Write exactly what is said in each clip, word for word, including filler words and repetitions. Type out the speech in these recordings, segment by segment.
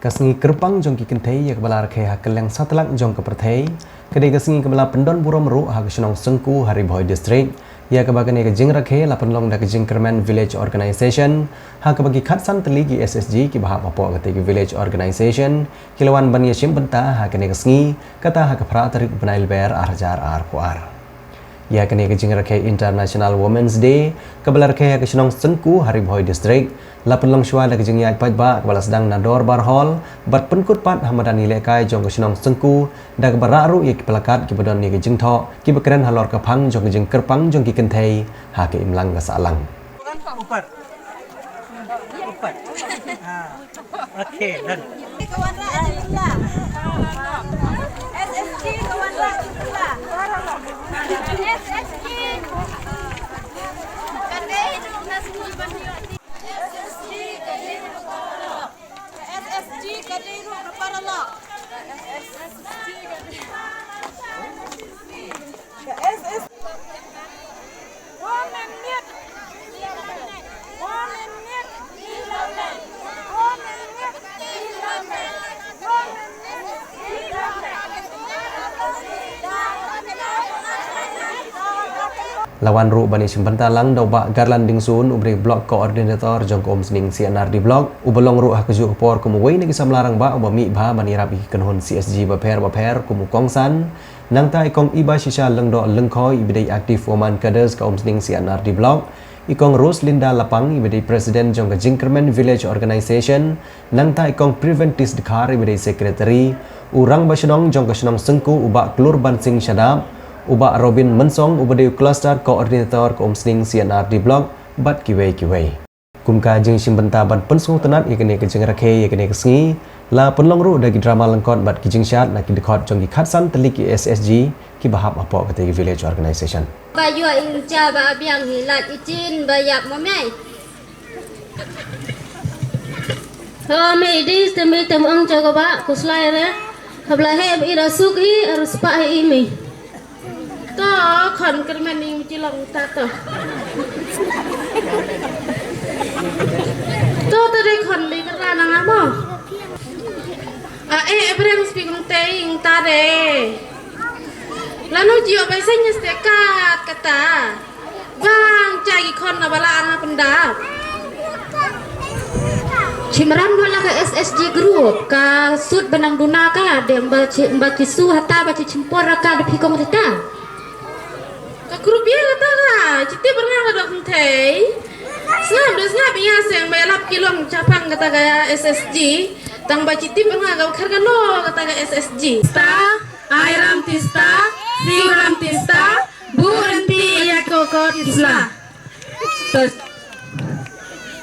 Ka sngi kyrpang jong ki kynthei ïa kaba la rakhe ha kylleng satlak jong ka pyrthei, ka dei ka sngi kaba la pyndon burom ruh ha ka shnong Syngku ha Ri Bhoi District, ïa kaba kane ka jingrakhe la pynlong da ka jingkyrmen Village Organization, ha kaba ki khatsan tylli ki S H G kiba hap hapoh kata ka Village Organization ki la wan ban ïashim bynta ha kane ka sngi, kata ha ka phra tarik u bnai Lber ar hajar arphew ar. Ïa kane ka jingrakhe International Women's Day, kaba la rakhe ha ka shnong Syngku ha Ri Bhoi District, la pynlong shuwa da ka jingïaid paidbah kaba la sdang na Dorbar Hall, bad pynkut pat ha madan ïalehkai jong ka shnong Syngku, da kaba rah ruh ïa ki plakat kiba don ïa ka jingthoh, kiba kren halor ka phang jong ka jingkyrpang jong ki kynthei ha ka imlang ka sahlang. Wan ka ऊपर। ऊपर। हाँ। OK, done। La wan ruh ban ïashim bynta lang da u Bah Garland Dingsun, uba dei Block Coordinator jong ka Umsning C and R D Block, uba long ruh ha kajuh ka por kum uwei na ki samla rangbah uba mih bha ban ïarap ïa ki kynhun C S G bapher bapher kum u kongsan. Nangta i Kong Ibashisha Lyngdoh Lyngkhoi, iba dei Active Woman Cadres ka Umsning C and R D Block, i Kong Roselinda Lapang, iba dei President jong ka Jingkyrmen Village Organization, nangta i Kong Preventis Dkhar, iba dei Secretary, u Rangbah Shnong jong ka shnong Syngku, u Bah Klurban Singh Shadap, u Bah Robin Mynsong, uba dei u Cluster Coordinator ka Umsning C and R D Block, bad kiwei kiwei. Kum ka jingshim bynta ban pynsngewtynnad ïa kane ka jingrakhe ïa kane ka sngi, la pynlong ruh da ki drama lyngkot bad ki jingshad na ki dkhot jong ki khatsan tylli ki S H G kiba hap hapoh kata ka Village Organization. Ba ïoh ing ja ba biang hi lait i chin ba ïap mo mei. Ho mei dis te mei te mo ong ja ko ba ko slai re. Habla he ba i ra suk hi, ara spa hi i mei. To khon kyrmen ning mi chi long ta to. To to dei khon li kyrda na nga mo. A e e brem spi kong te ing ta de. Lano jio bai seng ste kat kata. Bang chai ki khon na bala ana penda. Chimram wala ka S S G group ka sut benang duna ka deng ba chi ba chi su hata ba chi chimpor ka de phikong rita. Ka group ïa kata ka chiti bernga ka dok thei. Sngap de sngap ïa seng ba lap kilong chapang kata ka S S G. Tang ba chiti bernga ka khar ka no kata ka S S G. Sta, Airam Tista, Siuram Tista, Buranti ïa ko ko Tisla.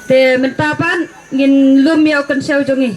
Te mynta pat ngin lum ïa u kynshew jong ngi.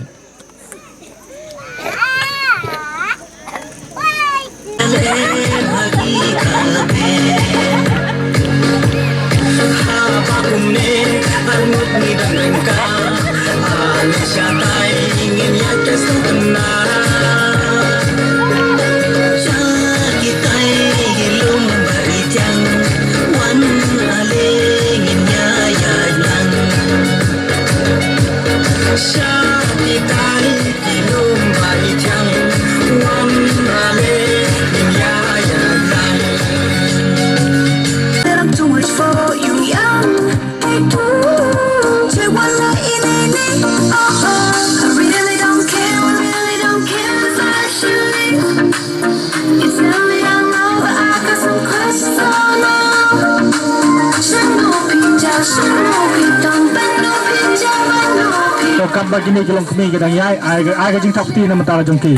To katba kine ki longkmie ki dang ïaid, ai ka, ai ka jingthap kti na bynta la jong ki.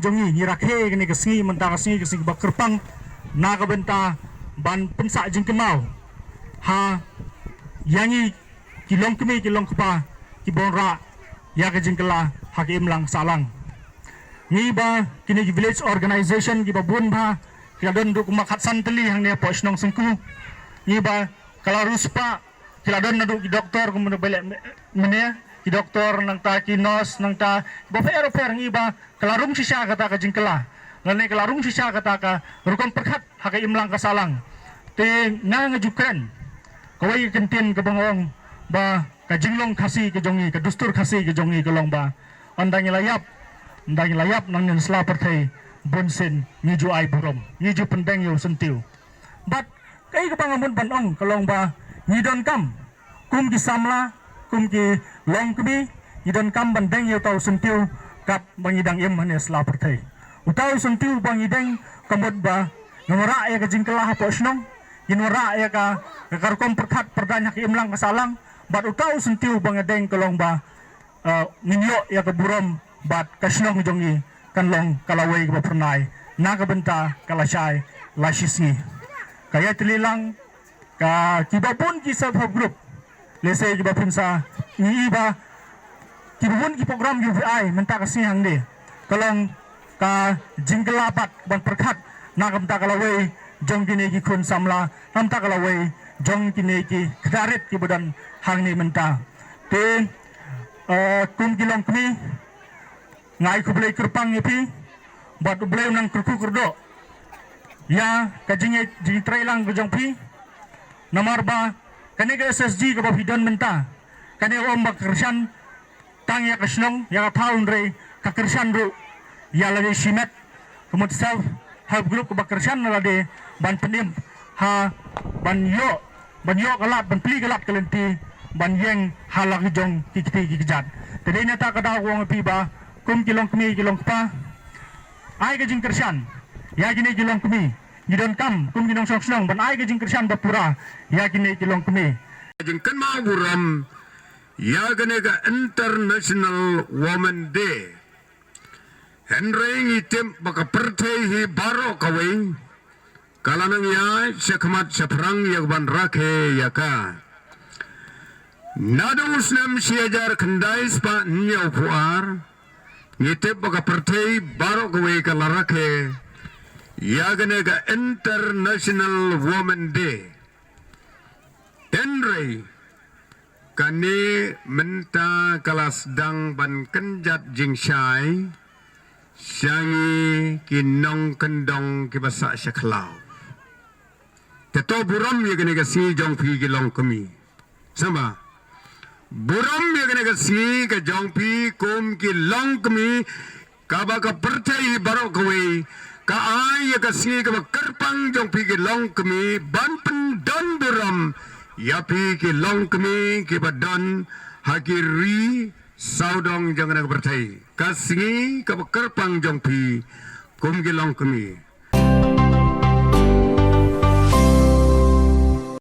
jong ngi, ngi rakhe kane ka sngi mynta ka sngi, ka sngi ba kyrpang na ka bynta ban pynsah jingkynmaw ha ïa ngi ki longkmie ki longkpa ki ban rah ïa ka jingkylla ha ka imlang sahlang. Ngi ba kine ki village organization ki ba bun ba ki la don duh kumba khatsan tylli hangne hapoh shnong Syngku. Ngi ba ka la riewspah ki la don naduh ki doktor kumba ba leh mynne, ki doktor nangta ki nurse nangta ba pher pher. Ngi ba ka la rung shisha kata ka jingkylla lane ka la rung shisha kata ka rukom pyrkhat ha ka imlang ka sahlang. Te nga nga ju kren kawei ka kyntien kaba nga ong ba ka jinglong Khasi ka jong ngi, ka dustur Khasi ka jong ngi ka long ba ynda ngi la ïap, ynda ngi la ïap nangne sla pyrthei, bunsien ngi ju ai burom, ngi ju pyndeng ïa u syntiew. Bad kaei kaba nga mut ban ong ka long ba ngi donkam kum ki samla, kum ki longkmie, ngi donkam ban deng ïa uta u syntiew katba ngi dang im hangne sla pyrthei. Uta u syntiew ba ngi deng ka mut ba ngin wanrah ïa ka jingkylla hapoh shnong, ngin wanrah ïa ka, ka rukom pyrkhat pyrdaiñ ha ka imlang ka sahlang. Bad uta u syntiew ba nga deng ka long ba, eh, ngin ïoh ïa ka burom bad ka shnong jong ngi kan long ka lawei kaba phyrnai na ka bynta ka lashai lashisngi. Ka ïatylli lang ka kiba bun ki self help group, lehse kiba pynsa ngi i ba kiba bun ki program ki U V I mynta ka sngi hangne ka long ka jingkylla bad ban pyrkhat na ka bynta ka lawei jong kine ki khun samla, na ka bynta ka lawei jong kine ki khynnah rit kiba don hangne mynta. Te, eh, kum ki longkmie, nga ai khublei kyrpang ïa phi bad U Blei un nang kyrkhu kyrdoh ïa ka jingïeit jingtreilang ka jong phi. Namar ba kane ka S S G kaba phi don mynta, kane ym ba kyrshan tang ïa ka shnong ïa ka thaw, hynrei ka kyrshan ruh ïa lade shimet, ka mut self help group kaba kyrshan ïa lade ban pynim ha, ban ïoh, ban ïoh ka lad, ban plie ka lad ka lynti ban ïeng ha la ki jong ki kti ki kjat. Te dei na kata ka daw ka ong ïa phi ba kum ki longkmie ki longkpa, ai ka jingkyrshan ïa kine ki longkmie. Ngi donkam kum ki nongshong shnong ban ai ka jingkyrshan ba pura ïa kine ki longkmie. Jingkynmaw burom ïa kane ka International Women Day. Hynrei ngi tip ba ka pyrthei hi baroh kawei ka la nang ïaid shakhmat shaphrang ïa ka ban rakhe ïa ka. Naduh u snem shi hajar khyndai spah hynñiewphew ar, ngi tip ba ka pyrthei baroh kawei ka la rakhe ïa kane ka International Women Day. Hynrei kane mynta ka la sdang ban kynjat jingshai sha ngi ki nongkyndong kiba sah sha khlaw. Te to burom ïa kane ka sngi jong phi ki longkmie. Sngewbha. Burom ïa kane ka sngi ka jong phi kum ki longkmie, kaba ka pyrthei baroh kawei ka ai ïa ka sngi kaba kyrpang jong phi ki longkmie ban pyndon burom ïa phi ki longkmie kiba don ha ki ri sawdong jong kane ka pyrthei. Ka sngi kaba kyrpang jong phi kum ki longkmie.